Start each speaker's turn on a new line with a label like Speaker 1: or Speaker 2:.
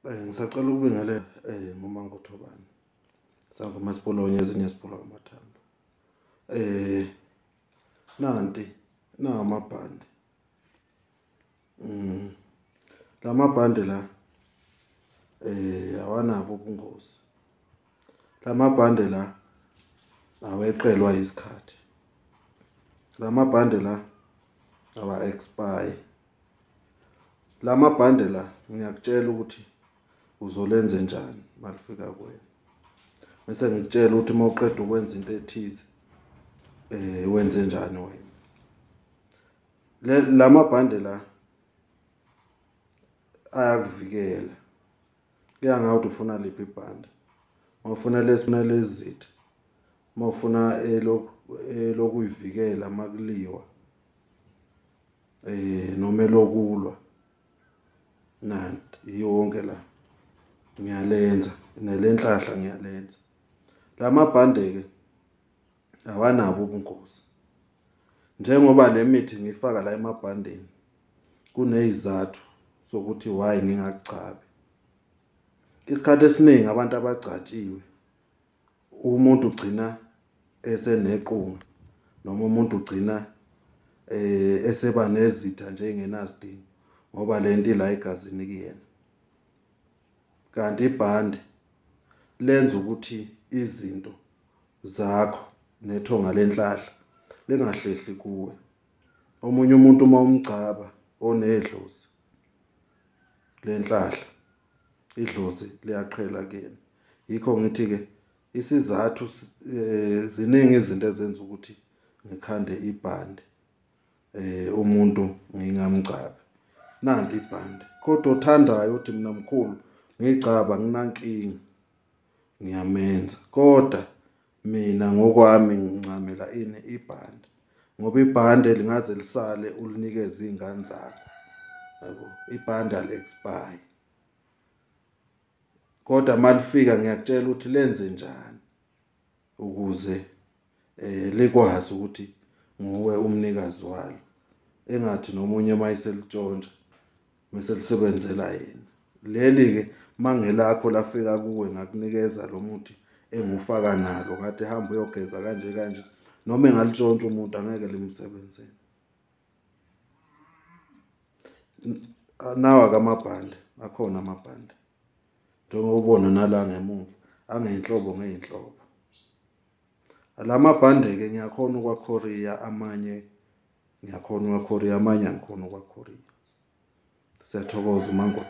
Speaker 1: Ngisacela ukubingelela nguMangothobane. Sangoma esipolonye ezinye esiphula amathambo. Nanti namabhande. Lamabhande la awanabo ubungozi. Lamabhande la aweqelwa isikhathi. Lamabhande la awa expire. Lamabhande la ngiyakutshela ukuthi uzolenze njani malifika kuwena. Bese ngikutshela ukuthi uma uqeda ukwenza into ethize wenze njani wena. Lamabhande la ayakuvikela. Kuya ngawe ukuthi ufuna liphi ibhande. Mawufuna lesi lezitha, mawufuna elokuyivikela makuliwa noma elokulwa, nanti yonke la ngiyalenza, nelenhlahla ngiyalenza. Lamabhande ke awanabo ubungozi. Njengoba le mithi ngifaka la emabhandeni kunezizathu sokuthi why ngingagcabi. Isikhathi esiningi abantu abagcatshiwe umuntu ugcina esenequnga noma umuntu ugcina eseba nezitha nje engenasidingo ngoba lento ila egazini kuyena. Kanti ibhande lenza ukuthi izinto zakho nethonga lenhlahla lingahlehli kuwe. Omunye umuntu uma umgcaba onedlozi lenhlahla, idlozi liyaqhela kuyena. Yikho ngithi-ke isizathu ziningi izinto ezenza ukuthi ngikhande ibhande umuntu ngingamgcabi. Nanti ibhande, kodwa othandayo uthi mina mkhulu ngigcaba nginankinga, ngiyamenza. Kodwa mina ngokwami ngincamela ini ibhande, ngoba ibhande lingaze lisale ulinikeze iy'ngane zakho. Yabo, ibhande ali-expire. Kodwa malifika ngiyakutshela ukuthi lenze njani ukuze likwazi ukuthi nguwe umnikazi walo, engathi nomunye mayeselitshontsha bese lisebenzela yena. Leli-ke mangelakho lafika kuwe ngakunikeza lo muthi engufaka nalo ngathi hamba uyogeza kanje kanje, noma engalitshontsha umuntu angeke limsebenzele. Nawa-ke amabhande, akhona amabhande njengoba ubona nala ngemuva angeyinhlobo ngeyinhlobo. Lamabhande-ke ngiyakhona ukwakhoriya amanye, ngiyakhona ukwakhoriya amanye, angikhona ukwakhoriya. Siyathokoza uMango.